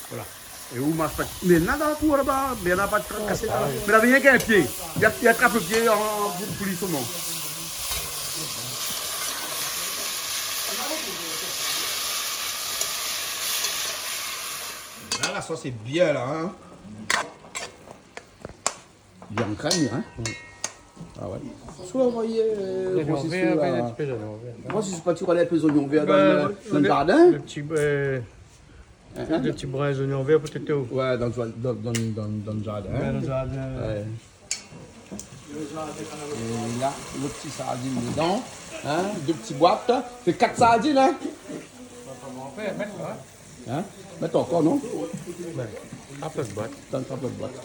Voilà. É ou mas pa. Mé la, dan la kour laba, mé la pa de kasé la. Mé la, rienk in pié. Li la, li la trap lo pié an, pou, pou li solman. La, la sos lé bien la, hin. Bien krèm, hin. Mm. Ah oué. Soi, ou voi, eu, zoignon vèr, in ti pé zoignon vèr. Moin, si sé pa, ou koné in pé zoignon vèr dann, eu, dann lo, zardin. Lo ti, eu, Hin, hin. Dé ti brin zoignon vèr, pétèt, ou. Oué, dann, dann, dann, dann, dann zardin. Oué, dann zardin. Oué. É la, lo ti sardine dedan, hin, dé ti boit. Fé kat sardine, hin. Hin ? Mèt ankor, non ? Oué. Trap lot boit. Donn, trap lot boit.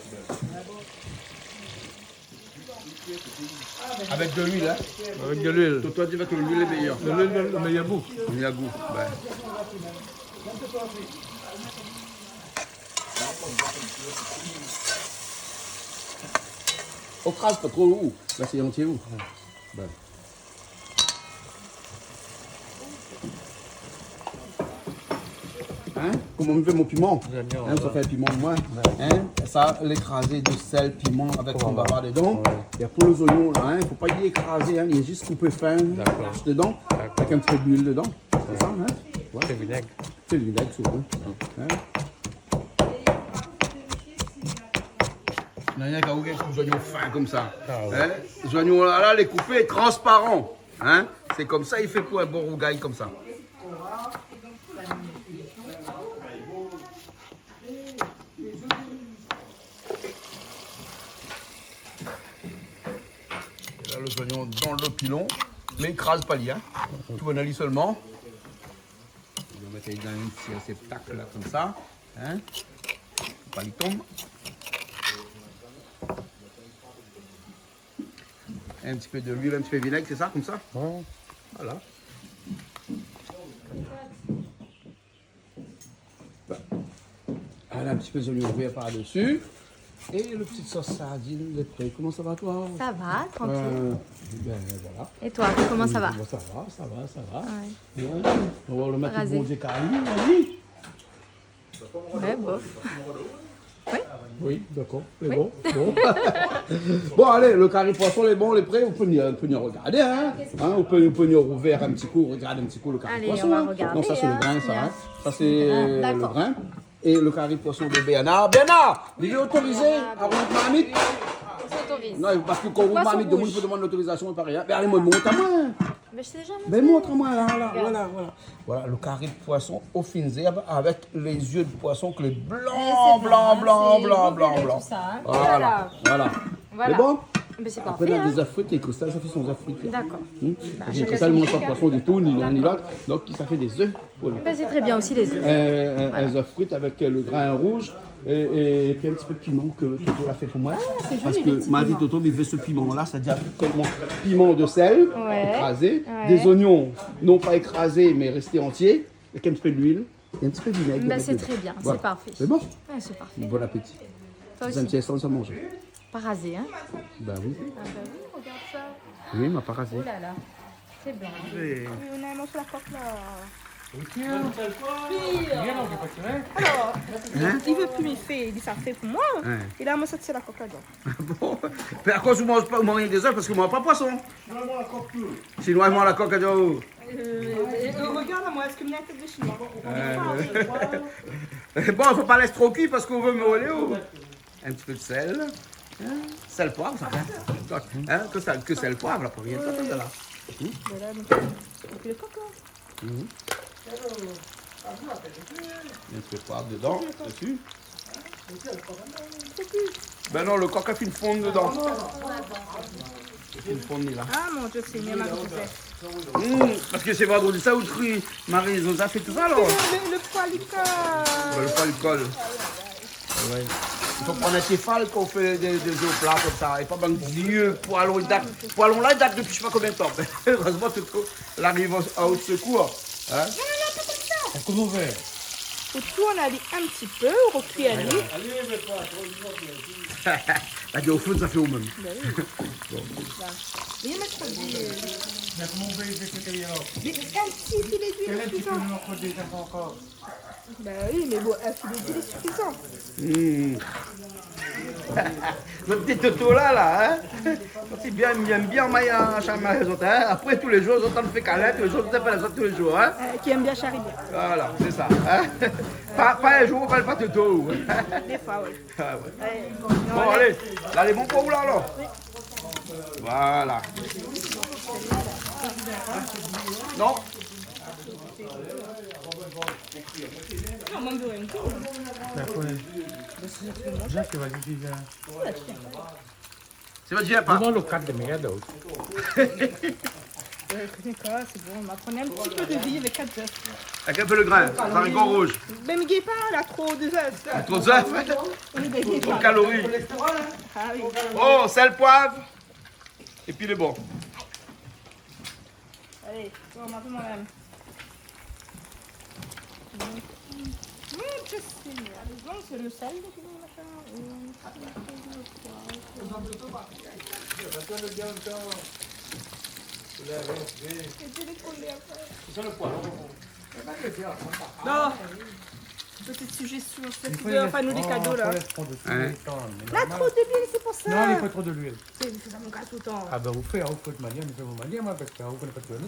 Avèk de luil, hin ? Avèk de luil. Toi, toi, ou di avèk de luil lé méyèr. De luil, lo, lo méyèr gou. Lo méyèr gou, oué. Ou kraz pa tro, ou. La, sé antié, ou. Oué. Hin ? Koman mi fé mon piman ? Bien, bien, oué. Hin, sa fé piman, moin. Oué. Hin ? Sa, lé krazé de sèl, piman avèk konbava dedan. Oué. É pou lé zoignon, la, hin, fo pa li lé krazé, hin, li lé zis koupé fin, dakor, dedan, dakor, avèk in ti pé d'luil dedan. Sé sa, hin ? Oué. Sé vinèg. Sé vinèg, souvan. Hin ? Non, rienk a ou gingn zoignon fin konmsa. Ah oué. Hin ? Zoignon la, la, lé koupé transparan. Hin ? Sé konmsa i fé pou in bon rougay konmsa. É la, lo zoignon dann lo pilon, mé kraz pa li, hin. Tourn ali solman. Nou va mèt ali dann in ti réséptak la, konmsa. Hin ? Fo pa li tonm. In ti pé de luil, in ti pé vinèg, sé sa, konmsa ? Oué. Voilà. Ala, in ti pé zoignon vèr par desi. É lo ti sos sardine lé pré. Koman sa va, toi ? Sa va, trankil. Eu, bin, voilà. É toi, koman sa va ? Bon, sa va, sa va, sa va. Oué. Oué. Nou va mèt lo bon dié kari, vas-y. Oué, bof. Oui. Oui, dakor. Sé bon. Bon. Bon, alé, lo kari poison lé bon, lé pré, ou pé vni, ou pé vni rogardé, hin. Hin, ou pé, ou pé vni rouvèr in ti kou, rogard in ti kou lo kari poison, hin. Alé, nou va rogardé, hin. Non, sa sé lo grin, sa, hin. Sa sé lo grin. Dakor. É lo kari poison de Bernard. Bernard, li lé otorizé a rouvèr marmit ? Otorizé. Non, parske kan ou rouv marmit, demoun i pé domann lotorizasion, parèy, hin. Bin, alé, mont amoin. Mé mi té déza montré. Bin, mont amoin, la, la, voilà, voilà. Voilà, lo kari de poison o fine zèrb avèk lé zié de poison ke lé blan, blan, blan, blan, blan. Voilà, voilà. Voilà. Sé bon ? Mé sé parfé, in. Apré, nou na dé zèf frit, é Christèl sa fé son zèf frit. Dakor. Parske Christèl i manz pa poison ditou, ni l'un ni l'autre. Donk, sa fé dé zèf pou li. Bin, sé tré bien osi, lé zèf. In, in, in zèf frit avèk, eu, le grin rouz é, é pi in ti pé de piman ke Toto la fé pou moin. A, sé zoli, éfèktivman. Parske ma di Toto, mi vé se piman-la, sétadir tèlman piman de sèl, ékrazé, dé zoignon non pa ékrazé, mé rèsté antié, avèk in ti pé d'luil. É in ti pé de vinèg avèk dedan. Bin, sé tré bien, sé parfé. Voilà. Sé bon ? Wé, sé parfé. Bon apéti. Toi osi. Sa, sé in ti instan, sa manzé. Pa razé, in ? Bin oui. A bin oui, regard sa. Oui, ma pa razé. Oh la la, sé blan. Oui, nou na in morso la kok la. Oui, tiens. Pir. Pir. Alor, li vé pi mi fé, li sa fé pou moin. Wé. É la, moin sa sé la kok la dedan. Bon. Mé akoz ou manz pa, ou manz rienk dé zèf, parske ou manz pa poison. Sinon, ou manz la kok la dedan. Eu, é, eu, regard amoin, èske mi na la tèt de shinoi ? Eu, bon, fo pa lès tro kui parske ou vé molé, ou. In ti pé de sèl. In ? Sèl poiv, sa, in ? In ? Ke sèl, ke sèl poiv, la, pou rien, sa, sa, la. Voilà, donk, avèk le kok, la. In ti pé de poiv dedan, dési. Bin non, le kok la fine fonn dedan. Fine fonn, li la. A, mon Dié Seigneur, Marie-Joseph. Hmm, parske sé vandredi sa ou tri Marie-Joseph é tousa, alor. Le, le, le poi li kol. Wé, le poi li kol. Wé. I fo pran in tefal kan ou fé dé, dé zèf pla konmsa. É pa bann vié poilon, i dat. Poilon la, i dat dopi mi koné pa konbien d'tan. Erèzman, Toto la ariv a, a out sekour. In ? Non, non, non, pa konmsa. Koman ou vé ? Ou tourn ali in ti pé, ou rokui ali. La di o fo sa fé ou mèm. Bin oui. Bon. La. Mé mèt tro d'luil. Mé koman ou vé, vé fé alor ? Mé in ti filé d'luil, in ti pé sifizan. Bin oui, mé bon, in filé d'luil lé sifizan. Hmm. Zot ti Toto la, la, in ? Zot i bien, bien, bien, maya, shamay, zot, in ? Apré, tou lé zour, zot i fé kalin, tou lé zour, zot i apèl azot tou lé zour, in ? Eu, ki èm bien shari bien. Voilà, sé sa, in ? Pa, pa in zour, ou apèl pa Toto. Défoi, oui. A wé. Wé. Bon, alé, la, lé bon pou ou, la, alor ? Oui. Voilà. Non. Dakor. Jacques, vas-y, viens. Sé pa Dieu, pa. Donn amoin lo kat de mèyèr, la. Wé, sé bon, ma pran in ti pé de vi avèk kat zèf. Avèk in pé le grin, zariko rouz. Mé mi gingn pa, la, tro de zèf. Tro de zèf. Tro de kalori. A oui. O, sèl, poiv. Épi lé bon. Alé, bon, ma fé moin mèm. Mon Dié Seigneur, lé zon, sé le sèl, donk, machin, eu, é té lé kolé apré. Non. Petite suggestion, sé si ou fé anou dé kado, la. I fo lès, i fo lès fon de tou lé tan, mé normal. La, tro de luil, sé pou sa. Non, i fo tro de luil. Sé, sé sa mon ka toultan. A bin, ou fé, ou fé out manièr, mi fé mon manièr, moin, parske ou koné pa tout.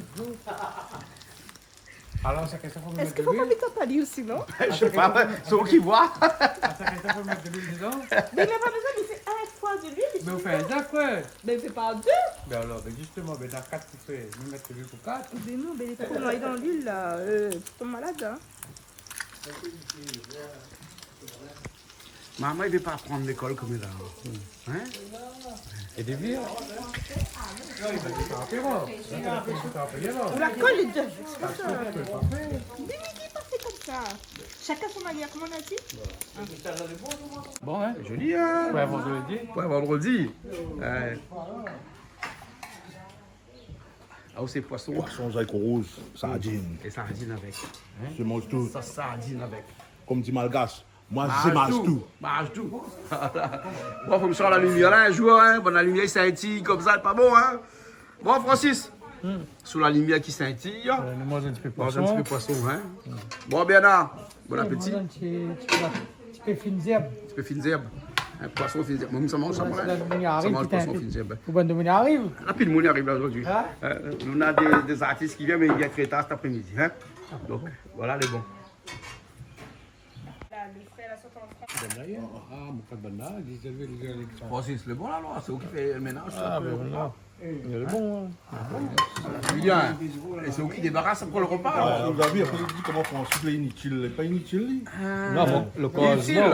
Alor, sa késtion, fo mèt de luil. Èske fo pa mèt pa luil, sinon ? Mi koné pa, sé ou ki voi. A, sa késtion, fo mèt de luil dedan. Mé na pa bezoin, mi fé in foi de luil, é sé bon. Mé ou fé in zèf, koi. Mé mi fé pa dé. Bin alor, bin zistoman, bin na kat ki fé, mi mèt de luil pou kat. Bin non, bin lé tro noyé dan luil, la. Eu, ou tonm malad, in. Momon i vé pa aprann lékol konm li la. In ? É dé vi, in ? Ou la kol lé dé. Mé mi di pa fé konmsa. Shakinn son manièr, koman ou la di ? Bon, in ? Zoli, in ? Pou in vandredi. Pou in vandredi. Wé. A, ou sé poison. Poison, zariko rouz, sardine. É sardine avèk. In ? Sé manz tout. Sa, sardine avèk. Konm di Malgash, moin sé manz tout. Manz tout. Voilà. Bon, fo mi sort la limièr la in zour, in. Bon, la limièr i sintiy konmsa, lé pa bon, in. Bon, Francis, sou la limièr ki sintiy, in. Wé, nou manz in ti pé poison. Manz in ti pé poison, in. Bon, Bernard, bon apéti. Wé, manz in ti, ti pé, ti pé fine zèrb. Ti pé fine zèrb. In poison fine zèrb. Moin, sa manz sa, moin, in. Sa manz poison fine zèrb. Pou bann demoun i ariv. Rapid, moun i ariv la zordi. In ? Eu, nou na dé, dé zartis ki vien, mé i vien tré tar sèt aprémidi, in. Donk, voilà, lé bon. La, le frèr la sort an Frans. Francis, lé bon la, alor, sé ou ki fé le ménaz, sa. A, bin, non. Lé bon, hein. Bien. É sé ou ki débaras ankor lo repa, alor ? Ou la vi, apré, li di koman Francis lé initil. Lé pa initil, li. Non, bon, lo koz, initil.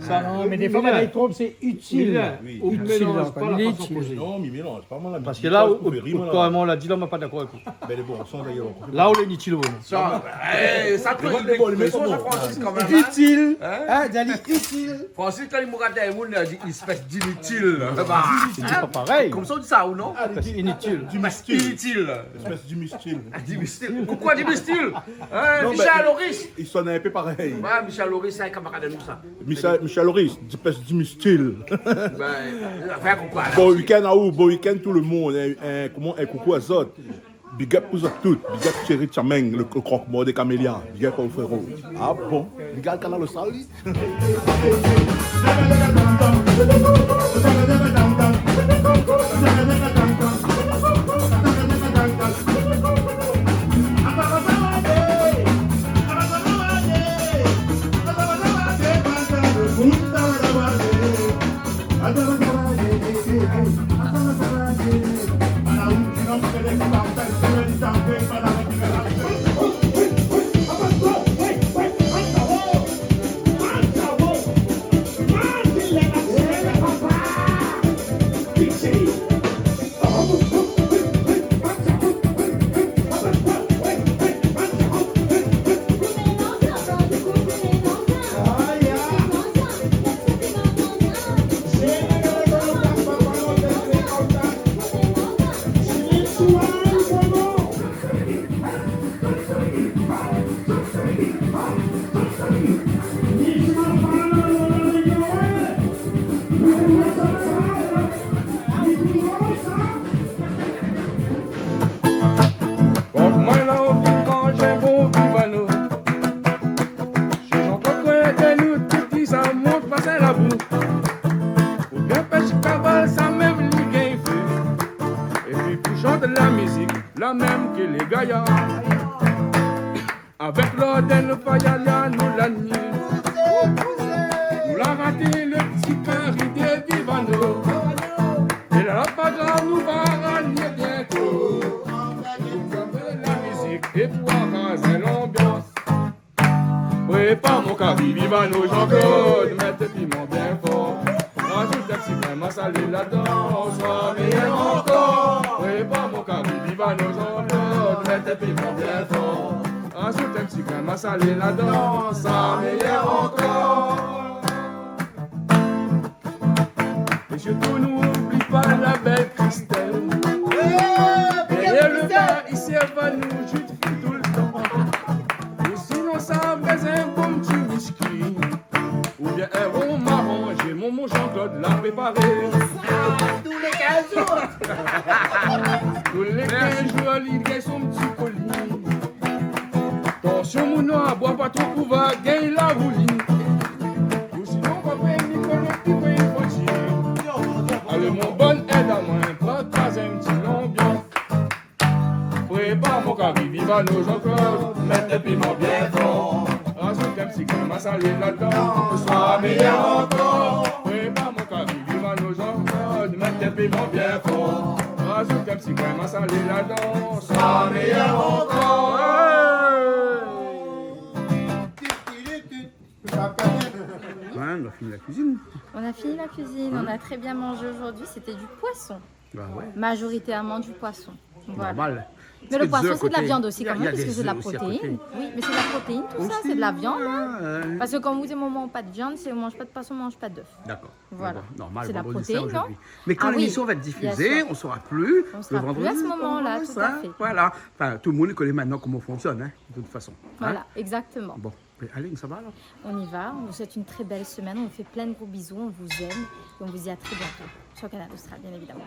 Sa, non, mé défoi, banna i tronp, sé itil. Ou mélanz pa la fason kozé. Non, mi mélanz pa, moin, la mizik, parske la, ou, ou, koman ou la di la, moin pa dakor avèk ou. Bin, lé bon, san dayèr. La, ou lé initil, ou. Sa, é, sa, lé bon, lé bon, Francis, kan mèm, hein. Itil. Hein ? Hein, Dali, itil. Francis, kan li mourad in moun, li di, espès d'initil. Ba, sé pa parèy. Konmsa ou di sa, ou non ? Espès initil. Initil. Espès d'imistil. D'imistil. Koukou a d'imistil. Hein, non, Michel Loris. I sone in pé parèy. Ouais, Michel Loris, sé in kamarad anou, sa. Michel, Michel Loris, espès d'imistil. Bin, anfin, koukou a... Bon week-end aou, bon week-end tout le monde. In, in, koman, in koukou azot. Big up pou zot tout. Big up Thierry Tchameng, le, le croque-mort des camélias. Big up pou frérot. Ah bon ? Li gard Kanal Austral, li ? Bon, moin la, ou fine manz in bon vivano. Sé Jean-Claude Coindin, nou tout i sa mont pas in labou. Oubien pèsh kaval, sa mèm li gingn fé. Épi pou shant la mizik, la mèm ke lé gayar. Avèk lord in fayal, nou la ni. Nou la raté le ti kari de vivano. É la, la pa grav, nou va rani biento. Pou kanbé la mizik é pou araz lanbians. Prépar mon kari vivano, Jean-Claude, mèt piman bien for. Razout in ti grin masalé ladan, sra méyèr ankor. Prépar mon kari vivano, Jean-Claude, mèt piman bien for. Razout in ti grin masalé ladan, sra méyèr ankor. É sirtou, nou oubli pa la bèl Christelle. Dèrièr le bar, isi, èl va nou jout toultan. Ou sinon, sa bézoin in bon ti whisky. Oubien in rom aranzé, mon, mon Jean-Claude la préparé. Sa, tou lé kinz zour. Tou lé kinz zour, li gingn son ti koli. Tansion, mon noir, boi pa tro, ou va gingn la rouli. Ou sinon, va pran Nicolas, pi pran in poti. Alé, mon bann, èd amoin, pran kaz in ti lanbians. Prépar mon kari vivano, Jean-Claude, mèt piman bien for. Razout in ti grin masalé ladan, sra méyèr ankor. Prépar mon kari vivano, Jean-Claude, mèt piman bien for. Razout in ti grin masalé ladan, sra méyèr ankor. Hey ! Ouais, on a fini la cuisine. On a fini la cuisine, on a très bien mangé aujourd'hui, c'était du poisson. Bah ouais. Majoritairement du poisson. Voilà. Normal. Mais le poisson, c'est de la viande aussi, quand même, parce que c'est de la protéine. Oui, mais c'est de la protéine, tout ça, c'est de la viande, hein. Parce que quand vous dites, on mange pas de viande, c'est on mange pas de poisson, on mange pas d'œuf. D'accord. Voilà. Bon, normal, vendredi saint aujourd'hui. C'est la protéine, non ? Mais quand l'émission va être diffusée, on sera plus le vendredi saint. Ah oui, bien sûr. On sera plus à ce moment-là, tout à fait. Voilà. Enfin, tout le monde connaît maintenant comment on fonctionne, hein, de toute façon. Hein ? Voilà, exactement. Bon. Mais Aline, ça va alors ? On y va. On vous souhaite une très belle semaine. On vous fait plein de gros bisous. On vous aime. Et on vous dit à très bientôt sur Kanal Austral, bien évidemment.